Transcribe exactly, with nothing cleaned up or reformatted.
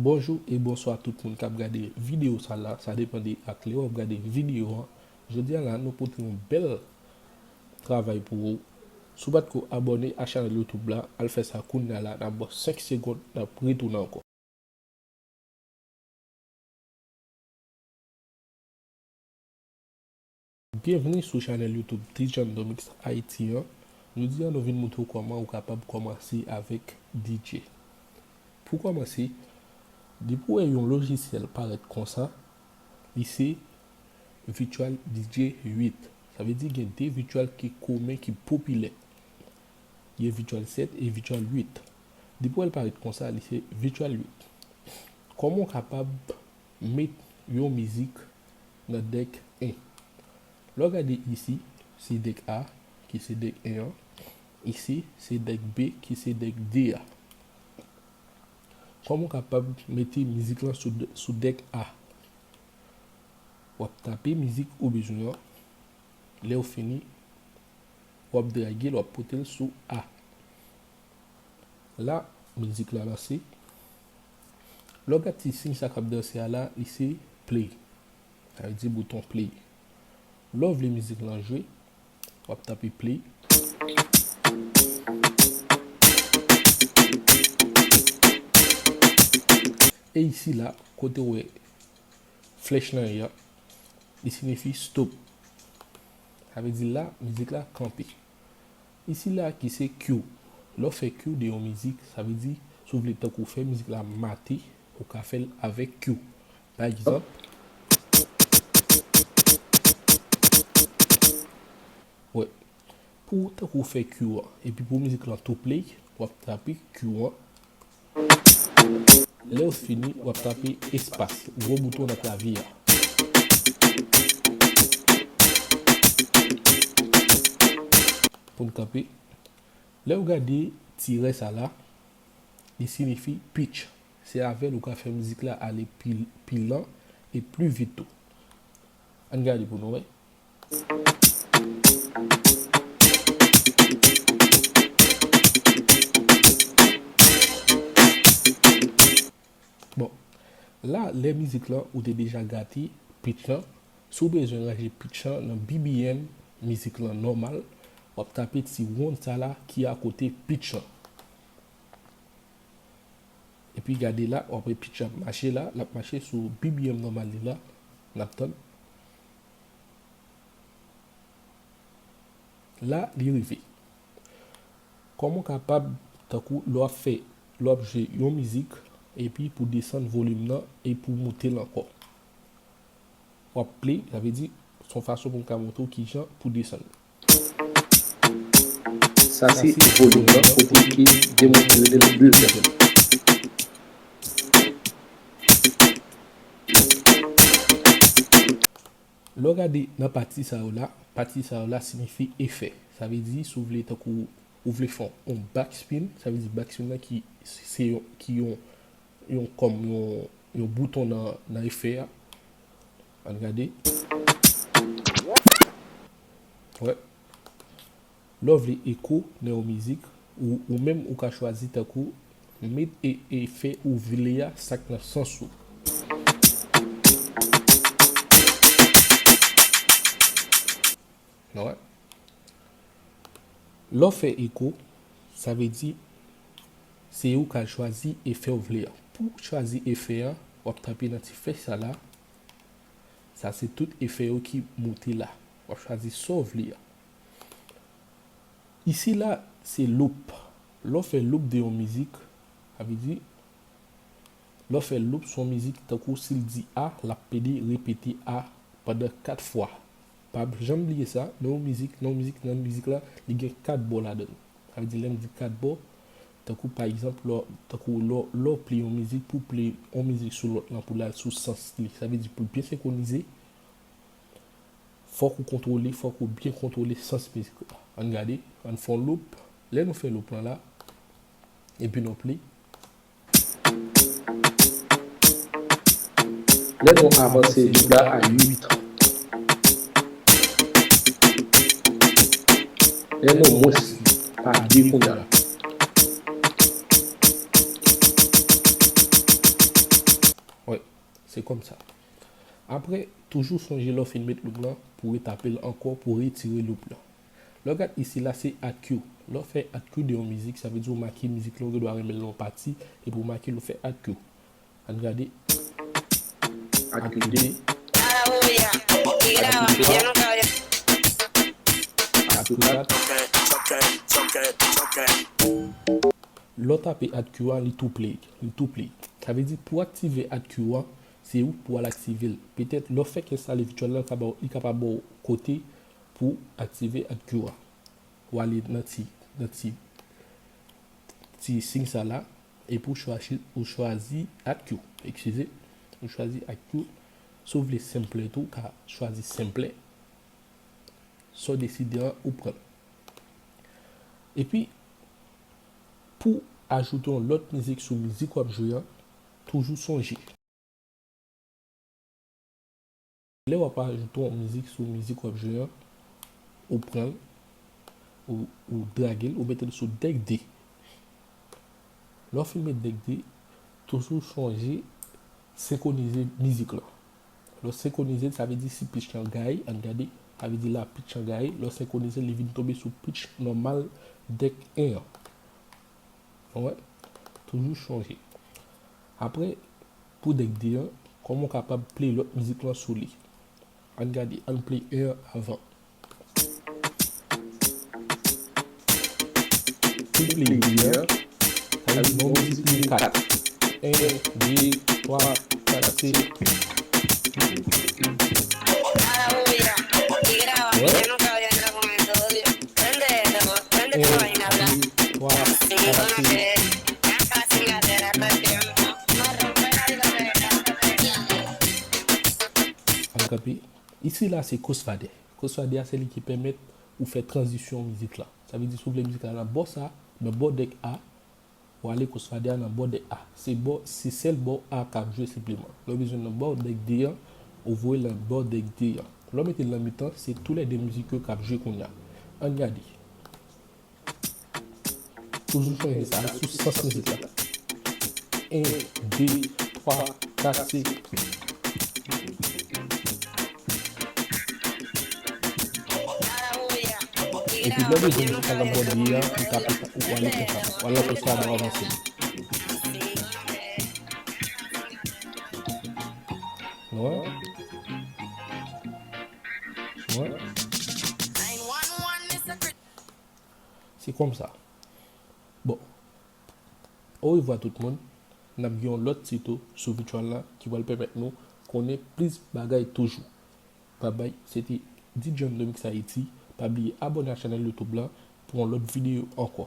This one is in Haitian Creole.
Bonjou e bonswa tout moun k ap gade videyo sa la, sa depann de ak lè w ap gade videyo an. Jodi a la, nou pote yon bèl travay pou ou. Si w pa t ko abòne a chanèl YouTube la, al fè sa kounye a la, n ap ba w senk segonn, n ap retounen ankò. Byenvni sou chanèl YouTube T J N Domix Haiti an. Jodi a, nou vin montre w kòman ou kapab kòmanse avèk D J. Pou kòmanse, depi w wè yon lojisyèl parèt konsa, li se Virtual D J uit. Sa vle di gen de virtual ki komen, ki popilè. Gen Virtual sèt e Virtual uit. Depi w wè l parèt konsa, li se Virtual uit. Kòman w kapab met yon mizik nan dèk en? Lè w gade isi, se dèk A ki se dèk en an. Isi, se dèk B ki se dèk de a. Kòman w kapab mete mizik lan sou, sou dèk A? W ap tape mizik ou bezwen an. Lè w fini, w ap drage l, w ap pote l sou A. La, mizik la lanse. Lè w gad ti siy sa k ap danse a la, li se play. Sa vle di bouton play. Lè w vle mizik lan jwe, w ap tape play. E isi la, kote w wè flèch lan ye a, li siyifi stop. Sa vle di la, mizik la kanpe. Isi la ki se Q. Lè w fè Q de yon mizik, sa vle di, si w vle tankou fè mizik la mate, ou ka fè l avèk Q. Pa egzanp, wè, pou tankou fè Q an, epi pou mizik lan tou play, w ap tape Q an. Lè w fini, w ap tape espas, gwo bouton nan klavye a. Pou n kanpe, lè w gade tirè sa la, li siyifi pitch. Se avè l ou ka fè mizik la ale pi, pi lan e pli vit tou. Ann gade pou nou wè. Bon, la, lè mizik lan ou te deja gate pitch lan, si w bezwen ranje pitch lan nan B B M mizik lan nòmal, w ap tape ti wonn sa la ki akote pitch lan. Epi gade la, w ap wè pitch ap mache la, l ap mache sou B B M nòmal li la, n ap tann. La, li rive. Kòman w kapab, tankou lè w ap fè, lè w ap jwe yon mizik, epi pou desann volim nan, e pou moute l ankò? W ap play, sa vle di, se yon fason pou m ka montre w kijan pou desann. Sa se volim nan, kote ki gen moun ki rele l build. Lè w gade nan pati sa yo la, pati sa yo la siyifi efè. Sa vle di, si w vle, tankou ou vle fè yon backspin, sa vle di backspin nan ki se yon, ki yon, yon kòm yon, yon bouton nan, nan efè a. Ann gade. Wè. Lè w vle eko nan yon mizik, ou, ou menm ou ka chwazi tankou met e, efè ou vle a, sa k nan sans ou. Alright. Lè w fè eko, sa vle di se ou k al chwazi efè w vle a. Pou w chwazi efè a, w ap tape nan ti flèch sa la. Sa se tout efè yo ki moute la. W ap chwazi sa w vle a. Isi la, se loop. Lè w fè loop de yon mizik, sa vle di, lè w fè loop sou yon mizik, tankou si l di A, l ap pede repete A pandan kat fwa. Pa janm bliye sa, nan yon mizik, nan yon mizik, nan mizik la, li gen kat bò ladan l. Sa vle di, lè m di kat bò, tankou pa egzanp, lè, tankou lè, lè w play yon mizik, pou w play yon mizik sou lòt lan, pou l al sou sans li. Sa vle di, pou l byen senkwonize, fòk ou kontwole, fòk ou byen kontwole sans mizik la. Ann gade, ann fè yon loop. Lè nou fè loop lan la, epi nou play. Lè nou avanse loop la a uit. Lè nou mwens pa de kounye a la. Se kòmsa. Apre, toujou sonje lè w fin met loop lan pou retape l ankò pou retire loop lan. Lè w gad isi la, se add cue. Lè w fè add cue de yon mizik, sa vle di w make mizik lan, ou gendwa renmen l nan yon pati, epi w make l, ou fè add cue. Ann gade. Add cue de. Add cue de. Add cue kat. Lè w tape add cue a, li tou play. Li tou play. Sa vle di pou w aktive add cue a, se ou pou w al aktive l. Petèt, lè w fèk enstale Virtual lan, li ka ba w, li ka pa ba w kote pou w aktive add cue a. Ou ale nan ti, nan ti, ti siy sa la, epi w chwazi, ou chwazi add cue. Eskize, ou chwazi add cue. Si w vle sampler tou, ou ka chwazi sampler. Sa w deside an, ou pran l. Epi, pou ajoute yon lòt mizik sou mizik w ap jwe an, toujou sonje. Lè w ap ajoute yon mizik sou mizik w ap jwe an, ou pran l, ou, ou drage l, ou mete l sou deck de. Lè w fin met deck de, toujou sonje senkwonize mizik lan. Lè w senkwonize l, sa vle di si pitch lan gaye, ann gade, sa vle di la pitch lan gaye, lè w senkwonize l, li vin tonbe sou pitch nòmal deck en an. Ou wè? Toujou sonje. Apre, pou deck de an, kòman w kapab play lòt mizik lan sou li? Ann gade, ann play en an avan. Pou play de an, sa vle di nan yon mizik li kat. En, de, twa, kat, se. Wè? En, de, twa, kat, se. Ann kanpe. Isi la se crossfader. Crossfader a se li ki pèmèt ou fè tranzisyon mizik la. Sa vle di si w vle mizik la nan bò sa, nan bò deck A, w ale crossfader a nan bò deck A. Se bò, se sèl bò A k ap jwe senpleman. Lè w bezwen nan bò deck de an, ou voye l nan bò deck de an. Lè w mete l nan mitan, se toulède mizik yo k ap jwe kounye a. Ann gade. Toujou sonje sa, sou sans mizik la. En, de, twa, kat, senk. Epi lè w bezwen mizik la nan bò de a, ou tape, ou ale konsa, ou ale konsa, w avanse. Wè. Wè. Se kòmsa. Bon. Orevwa tout moun. N ap gen yon lòt tito sou Virtual la ki pral pèmèt nou konnen plis bagay toujou. Babay, se te D J Mix Haiti. Pa bliye abòne a chanèl YouTube la pou yon lòt videyo ankò.